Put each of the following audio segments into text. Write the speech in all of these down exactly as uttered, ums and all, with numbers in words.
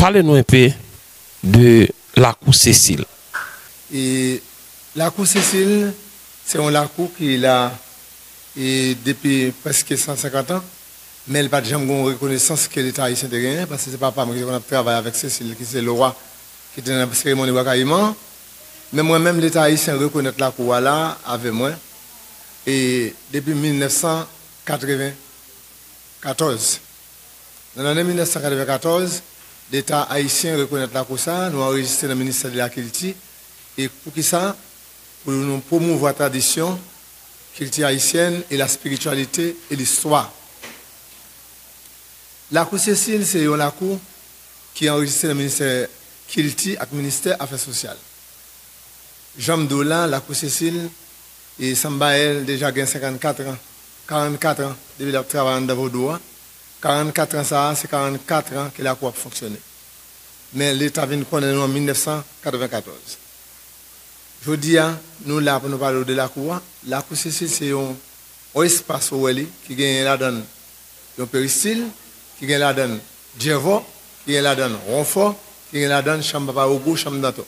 Pale nou enpe de Lakou Sesil. E Lakou Sesil, se yon lakou ki la e depi prèske san senkant an, men li pa t janm gen yon rekonesans ke Leta ayisyen te genyen, paske se papa mwen ki te konn ap travay avèk Sesil, ki se lwa, ki te nan seremoni Bwa Kayiman. Men mwen menm, Leta ayisyen rekonèt lakou a la avè mwen, e depi mil nèf san katreven katòz. Nan lane mil nèf san katreven katòz, Leta ayisyen rekonèt lakou sa, nou anrejistre nan Ministè de la Kilti. E poukisa? Pou nou pwomouvwa tradisyon, kilti ayisyèn e la spirityalite e listwa. Lakou Sesil se yon lakou ki anrejistre nan Ministè Kilti ak Ministè Afè Sosyal. Jan m di w la, Lakou Sesil, e Sanbayèl deja gen senkannkat an, karannkat an depi l ap travay anndan vodou a. Karannkat an sa a, se karannkat an ke lakou ap fonksyone. Men Leta vin konnen nou an mil nèf san katreven katòz. Jodi a, nou la pou nou pale w de lakou a. Lakou Sesil se yon, yon espas, ou wè li, ki genyen ladan l yon peristil, ki gen ladan l djèvò, ki gen ladan l wonfò, ki gen ladan l chanm Papa Ogou, chanm Dantò.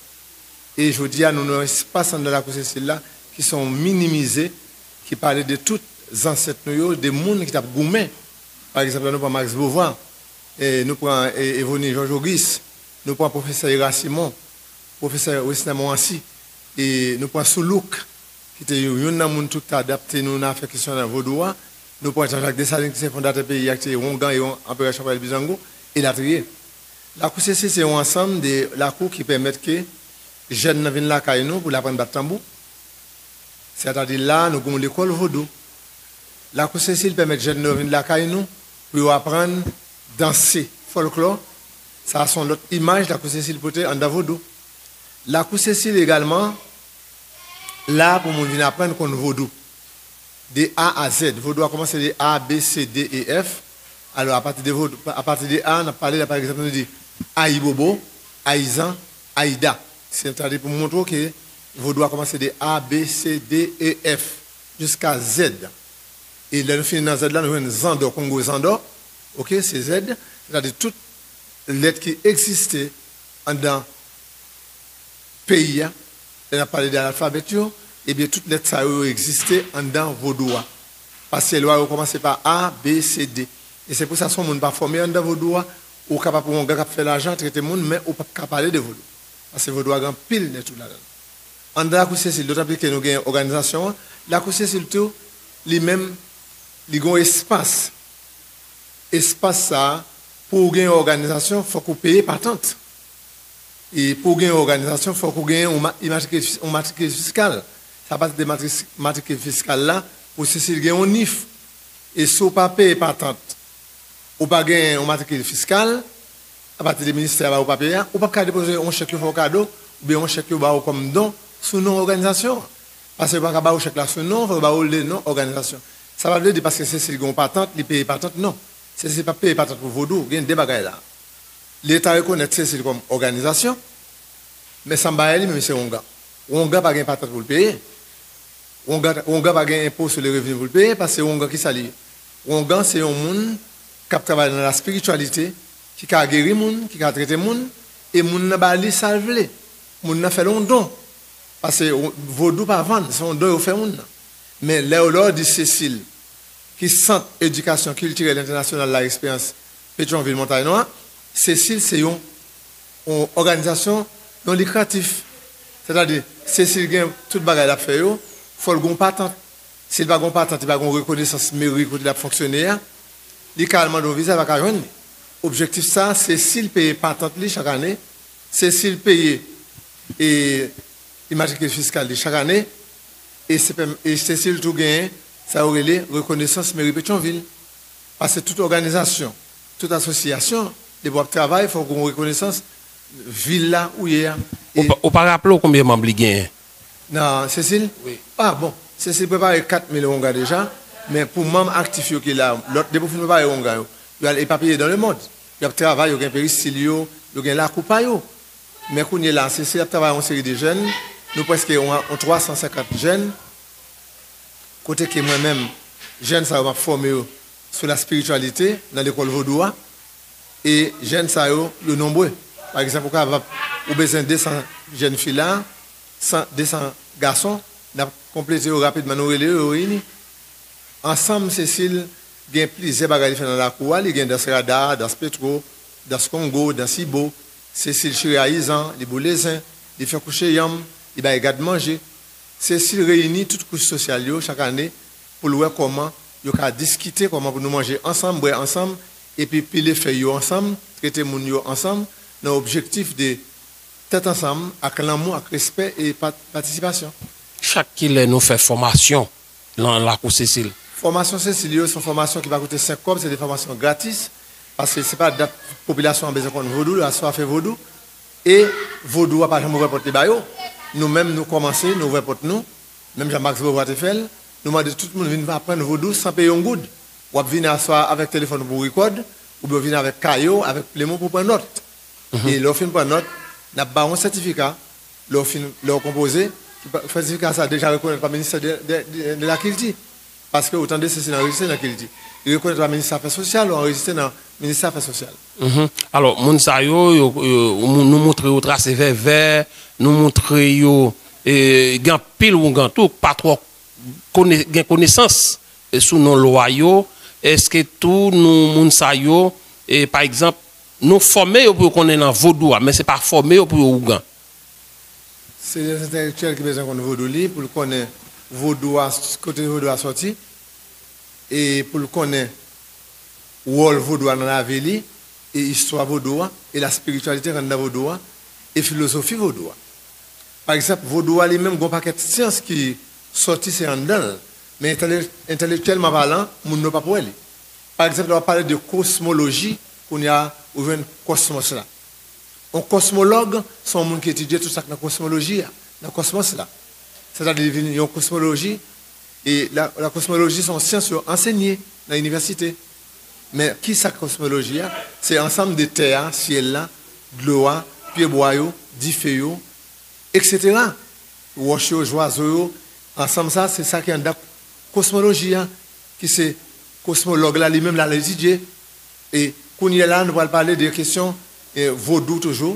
E jodi a, nou nan yon espas anndan Lakou Sesil la ki se yon mini mize, ki pale de tout zansèt nou yo, de moun ki t ap goumen. Pa egzanp, la nou pran Max Beauvoir, e nou pran, e, Evony Georges Auguste, nou pran pwofesè Erasme Simon, pwofesè Wesner Morancy, e nou pran Soulouk, ki te youn nan moun tou ki te adapte nou nan afè kesyon nan vodou a. Nou pran Jean-Jacques Dessalines, ki se fondatè peyi a, ki te wongan e yon anperè Chanpayèl Bizango, elatriye. Lakou Sesil se yon ansanm de lakou ki pèmèt ke jèn nan vin lakay nou pou l aprann bat tanbou. Sètadi la, nou gen yon lekòl vodou. Lakou Sesil pèmèt jèn nou vin lakay nou pou yo aprann danse fòlklò. Sa a se yon lòt imaj Lakou Sesil pote anndan vodou. Lakou Sesil egalman la pou moun vin aprann konn vodou. De A a Z. Vodou a kòmanse de A, B, C, D, E, F. Alò, apati de vodou, apati de A, n ap pale la, pa egzanp, nou di Ayibobo, Ayizan, Ayida. Sètadi pou montre w ke vodou a kòmanse de A, B, C, D, E, F, jiska Z. E lè nou fini nan Z la, nou jwenn Zandò, Kongo Zandò. Oke, se Z. Sètadi tout lèt ki egziste anndan peyi a, lè n ap pale de alfabè yo, ebyen, tout lèt sa yo, yo egziste anndan vodou a. Paske lwa yo kòmanse pa A, B, C, D. E se pou sa, si yon moun pa fòme anndan vodou a, ou kapab wè yon gang k ap fè lajan, trete moun, men ou p ap ka pale de vodou. Paske vodou a gen anpil lèt ladan l. Anndan Lakou Sesil, dotanplis ke nou gen òganizasyon an, Lakou Sesil tou, li menm, li gen yon espas. Espas sa a, pou w gen yon òganizasyon, fòk ou peye patant. E pou w gen yon òganizasyon, fòk ou gen yon ma-, imatrikil fis-, yon matrikil fiskal. Se apati de matris-, matrikil fiskal la, pwosesis gen yon nif. E si w pa peye patant, ou pa gen yon matrikil fiskal, apati de ministè a ba ou papye a, ou p ap ka depoze yon chèk yo fè w kado, oubyen yon chèk yo ba ou kòm don sou non òganizasyon an. Paske yo pa ka ba ou chèk la sou non, fò yo ba ou le non òganizasyon. Sa pa vle di paske Sesil gen yon patant, li peye patant, non. Sesil p ap peye patant pou vodou, gen de bagay la. Leta rekonèt Sesil kòm òganizasyon, men Sanbayèl li menm se wongan. Wongan pa gen patant pou l peye. Wongan, wongan pa gen enpo sou le revni pou l peye, paske wongan ki sa li ye? Wongan se yon moun k ap travay nan la spirityalite, ki ka geri moun, ki ka trete moun, e moun nan ba li sa l vle. Moun nan fè l yon don. Paske vodou pa vann, se yon don yo fè moun nan. Men lè yo, lè yo di Sesil, ki Sant Edikasyon Kiltirèl Entènasyonal La Eksperyans, Petyonvil, Montay Nwa, Sesil se yon, yon òganizasyon non likratif. Sètadi, Sesil gen tout bagay l ap fè yo, fò l gen yon patant. Si l pa gen yon patant, li pa gen yon rekonesans meri kote l ap fonksyone a, li ka al mande yon viza, li pa ka jwenn li. Objektif sa, Sesil peye patant li chak ane, Sesil peye e imatrikil fiskal li chak ane, e se pèm-, e Sesil tou genyen sa yo rele rekonesans meri Petyonvil. Paske tout òganizasyon, tout asosyasyon, depi w ap travay, fòk ou gen yon rekonesans vil la ou ye a. Ou pa, ou pa raple w konbyen manm li genyen? Nan Sesil? Wi. Ah, bon, Sesil prepare kat mil wonga deja, men pou manm aktif yo ki la, lòt, depi w fin prepare wonga yo, yo al epapiye dans le monde. Yo ap travay, yo gen peristil yo, yo gen lakou pa yo. Men kounye la, Sesil ap travay yon seri de jèn, nou prèske yon, yon twa san senkant jèn, kote ke mwen menm, jèn sa yo m ap fòme yo sou la spirityalite nan lekòl vodou a, e jèn sa yo, yo nonbre. Pa egzanp, ou kapab, ou bezwen de san jèn fi la, san, de san gason, n ap konplete yo rapidman, nou rele yo, yo reyini. Ansanm, Sesil gen plizyè bagay li fè nan lakou a, li gen dans rada, dans petwo, dans kongo, dans ibo, Sesil chire ayizan, li boule zen, li fè kouche yanm, li bay gad manje. Sesil reyini tout kouch sosyal yo chak ane pou l wè kòman yo ka diskite kòman pou nou manje ansanm, bwè ansanm, epi pile fèy yo ansanm, trete moun yo ansanm, nan objektif de tèt ansanm, ak lanmou, ak respè e pa-, patisipasyon. Chak kilè nou fè fòmasyon nan lakou Sesil? Fòmasyon Sesil yo se yon fòmasyon ki pa koute senk kòb, se de fòmasyon gratis, paske se pa dat popilasyon an bezwen konn vodou, yo aswafe vodou, e vodou a pa janm ouvè pòt li ba yo. Nou menm, nou kòmanse, nou ouvè pòt nou, menm jan Max Beauvoir te fè l, nou mande tout moun vin aprann vodou san peye yon goud. W ap vini aswè a avèk telefòn ou pou w rekòd, oubyen w vini avèk kaye w, avèk plim ou pou w pran nòt. E lè w fin pran nòt, n ap ba w yon sètifika, lè w fin, lè w konpoze, sètifika sa a deja rekonèt pa ministè de, de, de, de lakilti. Paske ou tande, se, se anrejistre nan kilti. Li rekonèt pa ministè afè sosyal, ou anrejistre nan ministè afè sosyal. Mhm. Alò, moun sa yo, yo, yo, nou, nou montre yo trase vèvè, nou montre yo, e, gen anpil ougan tou, pa twò kone-, gen konesans, e, sou non lwa yo. Èske tou nou, moun sa yo, e, pa egzanp, nou fòme yo pou yo konnen nan vodou a, men se pa fòme yo pou yo ougan? Se de entèlektyèl ki bezwen konn vodou li, pou l konnen vodou a, kote vodou a sòti, e pou l konnen wòl vodou a nan lavi li, e istwa vodou a, e la spiritualité k anndan vodou a, e filozofi vodou a. Pa egzanp, vodou a li menm gen yon pakèt syans ki sòti se anndan l, men entèle-, entèlektyèlman palan, moun yo p ap wè li. Pa egzanp, lè w ap pale de kosmoloji, kounye a, ou jwenn kòsmòs la. Yon kòsmològ, se yon moun ki etidye tout sa k nan kosmoloji a, nan kòsmòs la. Sètadi, li vin yon kosmoloji, e la, la kosmoloji se yon syans yo ansenye nan inivèsite. Men, ki sa k kosmoloji a? Se ansanm de tè a, syèl la, dlo a, pyebwa yo, dife yo, etsetera. Wòch yo, zwazo yo, ansanm sa, se sa ki anndan kosmoloji a, ki se kosmològ la, li menm, l al etidye. E kounye a la, nou pral pale de kesyon, e, vodou toujou.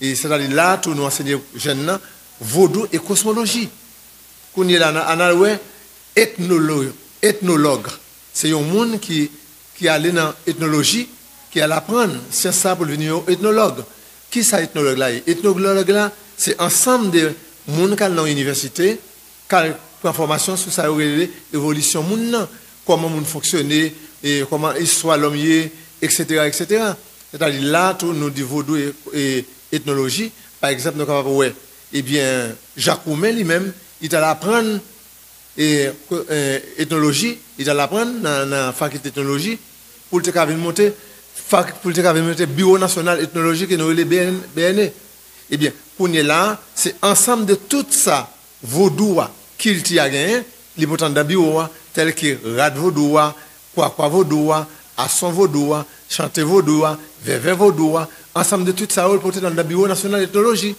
E sètadi la, tou nou ansenye jèn nan, vodou e kosmoloji. Kounye a la, n a, n al wè etnolo-, etnològ. Se yon moun ki, ki ale nan etnoloji, ki al aprann syans sa pou l vin yon etnològ. Ki sa etnològ la ye? Etnològ la, se ansanm de moun k al nan yon inivèsite, k al pran fòmasyon sou sa yo rele evolisyon moun nan, kòman moun fonksyone, e kòman istwa lòm ye, etsetera, etsetera. Sètadi la tou, nou di vodou e, e etnoloji. Pa egzanp, nou kapab wè, ebyen, Jak Woumen li menm, li t al aprann, e, ko-, e, etnoloji, li t al aprann nan, nan fakilte etnoloji, pou l te ka vin monte, fak-, pou l te ka vin monte Biwo Nasyonal Etnoloji ke nou rele B N, B N E. Ebyen, kounye a la, se ansanm de tout sa vodou a, kilti a genyen, li pote anndan biwo a, tèlke rad vodou a, kwakwa vodou a, ason vodou a, chante vodou a, vèvè vodou a, ansanm de tout sa yo, l pote l anndan Biwo Nasyonal Etnoloji.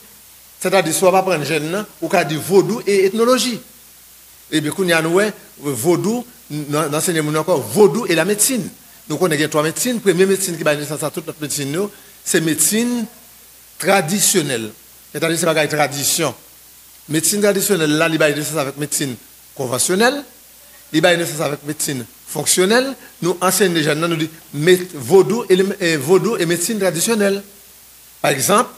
Sètadi, si w ap aprann jèn nan, ou ka di vodou e etnoloji. Ebyen, kounye a nou wè, vodou, n-, n-, ansenye moun ankò, vodou e lamedsin. Nou konnen gen twa medsin, premye medsin ki bay nesans a tout lòt medsin yo, se medsin tradisyonèl. Sètadi, se bagay tradisyon. Medsin tradisyonèl la, li bay nesans avèk medsin konvansyonèl, li bay nesans avèk medsin fonksyonèl. Nou ansenye jèn nan, nou di, met-, vodou e le-, e vodou e medsin tradisyonèl. Pa egzanp,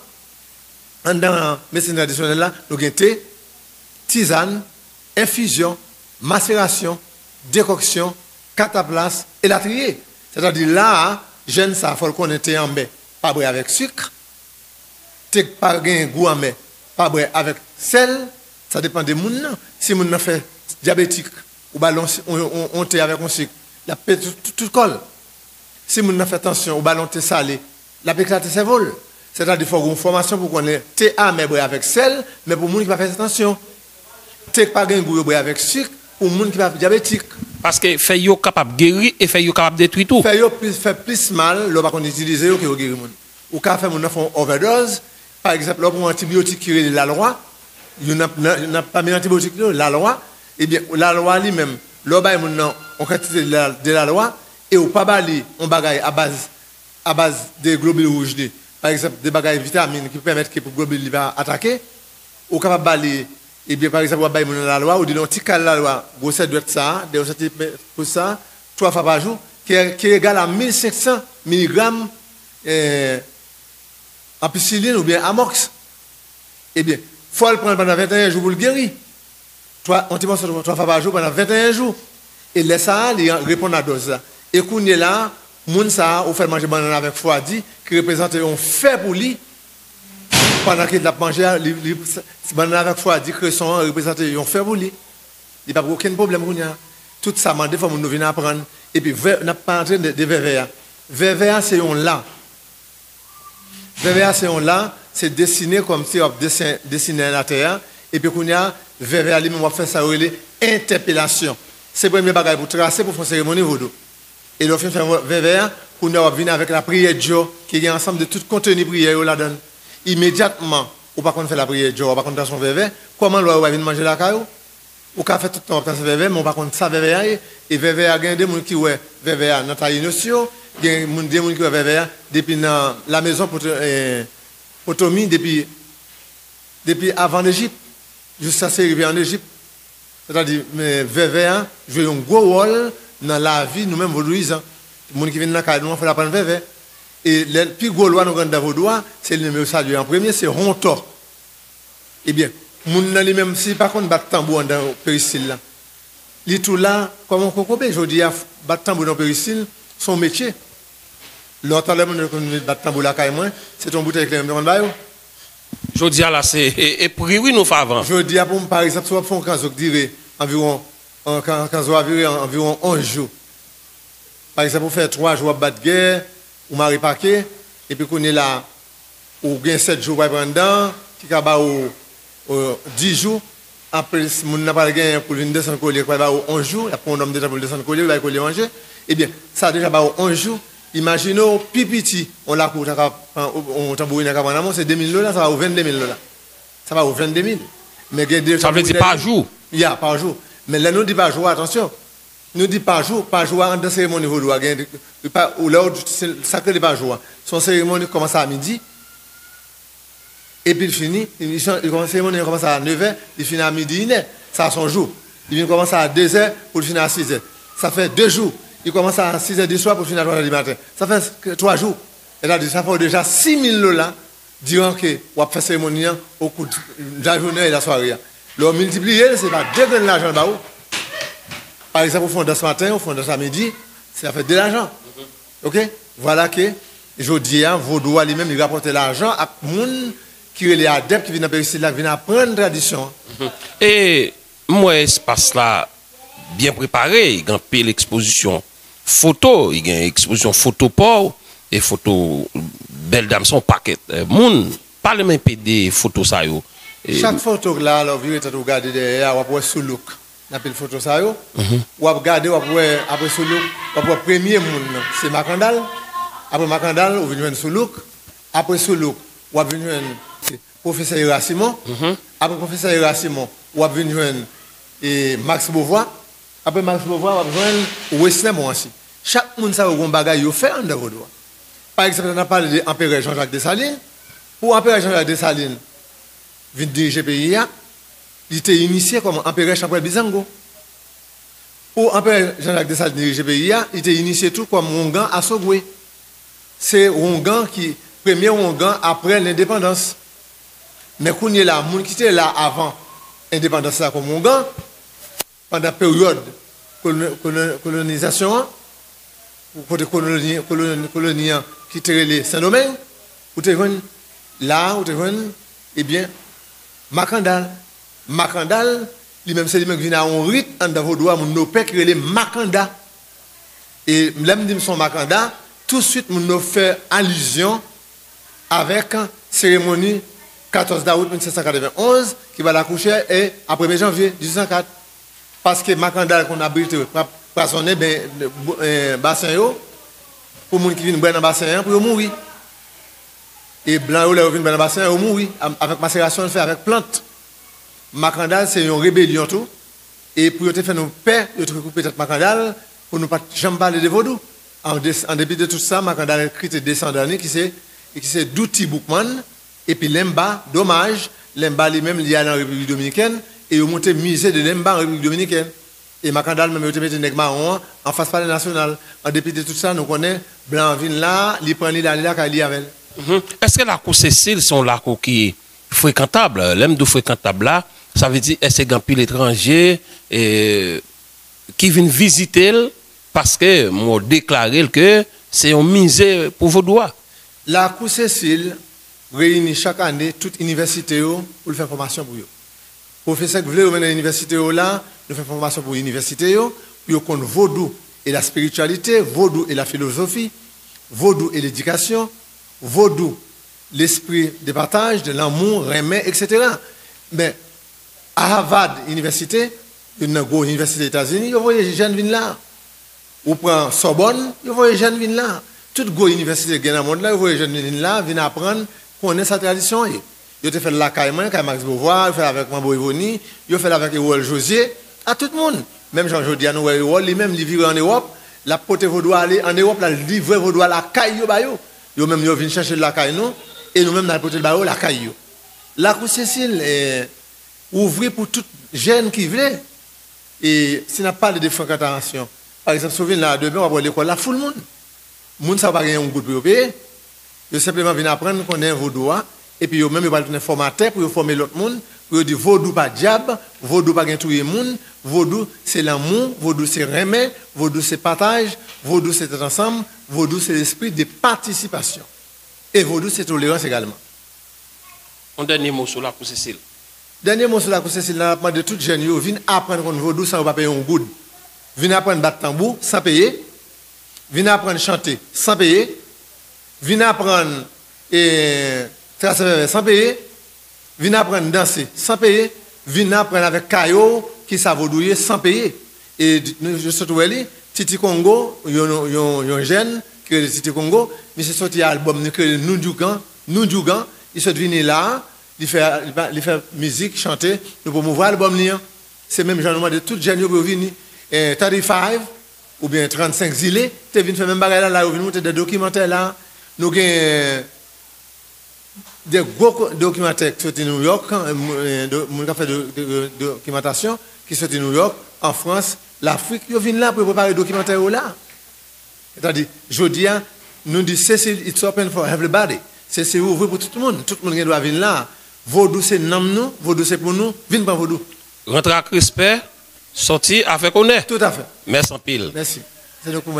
anndan medsin tradisyonèl la, nou gen te, tizàn, enfizyon, maserasyon, dekòksyon, kataplas, elatriye. Sètadi la a, jèn sa a, fò l konnen te anmè, pa bwè avèk sik, te k pa gen gou anmè, pa bwè avèk sèl, sa depann de moun nan. Si moun nan fè dyabetik, ou ba l yon, yon, yon, yon te avèk yon sik, l ap pete tout, tout, tout kò l. Si moun nan fè tansyon, ou ba l yon te sale, l ap eklate sèvo l. Sètadi, fò w gen yon fòmasyon pou w konnen te anmè bwè avèk sèl, men pou moun ki pa fè tansyon. Te k pa gen gou yo bwè avèk sik, pou moun ki pa dyabetik. Paske fèy yo kapab geri e fèy yo kapab detwi tou. Fèy yo plis, fè plis mal lè w pa konn itilize yo ke yo geri moun. Ou ka fè moun nan fè yon overdose. Pa egzanp, lè w pran yon antibiyotik ki rele lalwa, youn nan, nan, nan, pami antibiyotik yo, lalwa, ebyen, lalwa li menm, lè w bay moun nan yon kantite de la-, de lalwa, e w pa ba li yon bagay a baz, a baz de globil wouj li, pa egzanp, de bagay vitamin ki pèmèt ke pou globil li pa atake, ou kapab ba li, ebyen, pa egzanp, w ap bay moun nan lalwa, ou di l yon ti kal lalwa, gwosè dwèt sa a, de yon santimèt pou sa, twa fwa pa jou, ki, ki egal a mil senk san miligram, eh, anpisilin oubyen amòks. Ebyen, fò l pran l pandan venteyen jou pou l geri. Twa, yon ti mòso twa fwa pa jou pandan venteyen jou. E lè sa a, li an- reponn a dòz la. E kounye la, moun sa a, ou fè l manje bannann avèk fwadi, ki reprezante yon fè pou li, pandan ke l ap manje a, li, li, bannann avèk fwadi, kreson an, reprezante yon fè pou li. Li p ap gen okenn pwoblèm kounye a. Tout sa mande fò moun nou vin aprann. Epi, vè, n ap pa antre de, de vèvè a. Vèvè a, se yon la. Vèvè a se yon la, se desine kòmsi w ap desen, desinen latè a, epi kounye a, vèvè a li menm w ap fè sa yo rele entèpelasyon. Se premye bagay pou trase pou fè yon seremoni vodou. E lè w fin fè vèvè a, kounye a w ap vin avèk lapriyè djò, ki gen ansanm de tout konteni priyè yo ladan l. Imedyatman, ou pa konn fè lapriyè djò, ou pa konn trase yon vèvè, kòman lwa yo va vin manje lakay ou? Ou ka fè tout tan w ap trase vèvè, men ou pa konn sa vèvè a ye. E vèvè a, gen de moun ki wè vèvè a nan Tayino yo, gen moun, de moun ki wè vèvè a depi nan lamezon Poto-, eh, Potomi, depi, depi avan Lejip, jiskaske l rive an Lejip. Sètadi, men vèvè a jwe yon gwo wòl nan lavi nou menm vodouyizan. Moun ki vin nan kay nou an, fò l aprann vèvè. E lè, pi gwo lwa nou gen anndan vodou a, se li menm yo salye an premye, se hontò. Ebyen, moun nan li menm, si li pa konn bat tanbou anndan peristil la, li tou la kòm yon kokobe. Jodi a, bat tanbou nan peristil, se yon metye. Lòt talè, moun yo konn vin bat tanbou lakay mwen, se te yon boutèy kleren m te konn ba yo. Jodi a la, se e, e pri wi nou fè avan. Jodi a, pou m, pa egzanp, si w ap fè yon kanzo k dire anviwon, an, kan-, kanzo a vire an, anviwon onz jou. Pa egzanp, ou fè twa jou w ap bat gè, ou mare pake, epi kounye la, ou gen sèt jou w pral pran anndan, ki ka ba ou, euh, dis jou. Apre, moun nan pral genyen pou l vin desann kolye, pral ba ou onz jou, l ap pran yon nonm de tan pou l desann kolye, l bay kolye manje. Ebyen, sa deja ba ou onz jou. Imajine w, pi piti, yon lakou ta ka pran, yon tanbourinè ka pran nan men w, se de mil dola, sa ba ou vennde mil dola. Sa ba ou vennde mil. Men gen de tanbourinè. Sa vle di pa jou? Ya, pa jou. Men lè nou di pa jou, atansyon. Nou di pa jou, pa jou a anndan seremoni vodou a gen, pa, ou lè ou, se, sa k rele pa jou a. Se yon seremoni k kòmanse a midi, epi l fini, li, li kòmanse, seremoni an kòmanse a nevè, li fini a midi, inè. Sa se yon jou. Li vin kòmanse a dezè pou l fini a sizè. Sa fè de jou. Li kòmanse a sizè di swa pou l fini a twazè di maten. Sa fè k-, twa jou. Sètadi, sa fè w deja sis mil dola diran ke w ap fè seremoni an okou d-, lajounen e lasware a. Lè w miltipliye l, se pa de grenn lajan l ba ou. Pa egzanp, ou fè yon dans maten, ou fè yon dans a midi, sa fè de lajan. Oke? Vwala ke jodi a, vodou a li menm, li rapòte lajan ak moun ki rele adèp ki vin nan peristil la, ki vin aprann tradisyon an. E m wè espas la byen prepare, gen anpil ekspozisyon foto, gen ekspozisyon foto pa w, e foto bèl dam, se yon pakèt, eh, moun. Pale m enpe de foto sa yo. E chak foto la, lè w vire tèt ou gade dèyè a, w ap wè Soulouk. Nan pil foto sa yo, w ap gade, w ap wè, apre Soulouk, w ap wè premye moun nan, se Makandal. Apre Makandal, ou vin jwenn Soulouk. Apre Soulouk, w ap vin jwenn Pwofesè Ira Simon. Apre Pwofesè Ira Simon, w ap vin jwenn, e, Max Beauvoir. Apre Max Beauvoir, w ap jwenn Wesner Morancy. Chak moun sa yo gen yon bagay yo fè anndan vodou a. Pa egzanp, n ap pale de Anperè Jean-Jacques Dessalines. Pou Anperè Jean-Jacques Dessalines vin dirije peyi a, li te inisye kòm Anperè Chanpwèl Bizango. Pou Anperè Jean-Jacques Dessalines dirije peyi a, li te inisye tou kòm Wongan Asogwe. Se Wongan ki, premye Wongan apre lendepandans. Men kounye la, moun ki te la avan endepandans la kòm Wongan, pandan peryòd kolon-, kolon-, kolonizasyon an, kote koloni, koloni, koloni an ki te rele Sendomeng, ou te jwenn, la, ou te jwenn, ebyen, Makandal. Makandal, li menm se li menm ki vin a yon rit anndan vodou a, moun Nopè ki rele Makanda. E lè m di m se yon Makanda, tousuit moun yo fè alizyon avèk seremoni katòz dawout mil sèt san katrevenn onz, ki ba l akouche e a premye janvye dizuit san kat. Paske Makandal konn abite pra-, Prazonnen, ben, bo-, eh, basen yo, pou moun ki vin bwè nan basen an, pou yo mouri. E blan yo, lè yo vin bwè nan basen an, yo mouri, a-, avèk maserasyon l fè avèk plant. Makandal se yon rebelyon tou. E pou yo te fè nou pè, yo te koupe tèt Makandal, pou nou pa t janm pale de vodou. An de-, an depi de tout sa, Makandal kite desandan li, ki se e ki se Dutty Boukman, epi Lemba, domaj, Lemba li menm, li al an Repiblik Dominikèn, e yo monte Musée de Lemba an Repiblik Dominikèn. E Makandal menm, yo te mete nèg mawon an anfas Palè Nasyonal. An depi de tout sa, nou konnen, blan an vin la, li pran li, l ale lakay li avè l. Mhm. Èske lakou Sesil se yon lakou ki frekantab? Lè m di w frekantab la, sa vle di, èske gen anpil etranje, e, ki vin vizite l, paske mwen deklare l ke se yon mize pou vodou a. Lakou Sesil reyini chak ane tout inivèsite yo pou l fè fòmasyon pou yo. Pwofesè k vle yo mennen inivèsite yo la, nou fè fòmasyon pou inivèsite yo, pou yo konn vodou e la spirityalite, vodou e la filozofi, vodou e ledikasyon, vodou, lespri de pataj, de lanmou, renmen, etsetera. Men, Harvard Inivèsite, youn nan gwo inivèsite Etazini, yo voye jèn vin la. Ou pran Sòbòn, yo voye jèn vin la. Tout gwo inivèsite gen nan mond lan, yo voye jèn vin la, vin aprann, konnen sa tradisyon an ye. Yo te fè l lakay mwen, kay Max Beauvoir, yo fè l avèk Manbo Evony, yo fè l avèk Erol José, a tout moun. Menm jan jodi a nou wè Erol, li menm, li vire ann Ewòp, l ap pote vodou a ale ann Ewòp, l al livre vodou a lakay yo ba yo. Yo menm, yo vin chèche l lakay nou, e nou menm, n al pote l ba yo lakay yo. Lakou Sesil, eh, ouvri pou tout jèn ki vle. E si n ap pale de frekantasyon, pa egzanp, si w vin la demen, w ap wè lekòl la foul moun. Moun sa yo pa gen yon goud pou yo peye. Yo senpleman vin aprann konnen vodou a, epi yo menm yo pral tounen fòmatè pou yo fòme lòt moun, pou yo di vodou pa dyab, vodou pa gen touye moun, vodou se lanmou, vodou se renmen, vodou se pataj, vodou se tèt ansanm, vodou se lespri de patisipasyon. E vodou se tolerans egalman. Yon dènye mo sou Lakou Sesil. Dènye mo sou Lakou Sesil la, n ap mande tout jèn yo vin aprann konn vodou san yo pa peye yon goud. Vin aprann bat tanbou san peye. Vin aprann chante san peye. Vin aprann, e, trase vèvè san peye. Vin aprann danse san peye. Vin aprann avèk Kayo kisa vodou ye san peye. E nou, nou sot wè li, Titi Kongo, yon, yon, yon jèn ki rele Titi Kongo, misye soti albòm li ki rele Nou Djougan, Nou Djougan, li sot vini la, li fè, li pa, li fè mizik, chante, nou pwomouvwa albòm li an. Se menm jan nou mande tout jèn yo pou yo vini. Eh, thirty-five oubyen trannsenk Zile te vin fè menm bagay la, la yo vin moute de dokimantè la. Nou gen de gwo ko-, dokimantè ki soti New York, eh, moun k ap fè do-, do-, do-, dokimantasyon, ki soti New York, an Frans, Lafrik, yo vin la pou yo prepare dokimantè yo la. Sètadi, jodi a, nou di Sesil, it's open for everybody. Sesil ouvri pou tout moun. Tout moun gen dwa vin la. Vodou se nanm nou, vodou se pou nou. Vin pran vodou. Rantre ak respè, sòti avèk onè. Tout à fait. Mèsi anpil. Mèsi. Se nou pou mwen.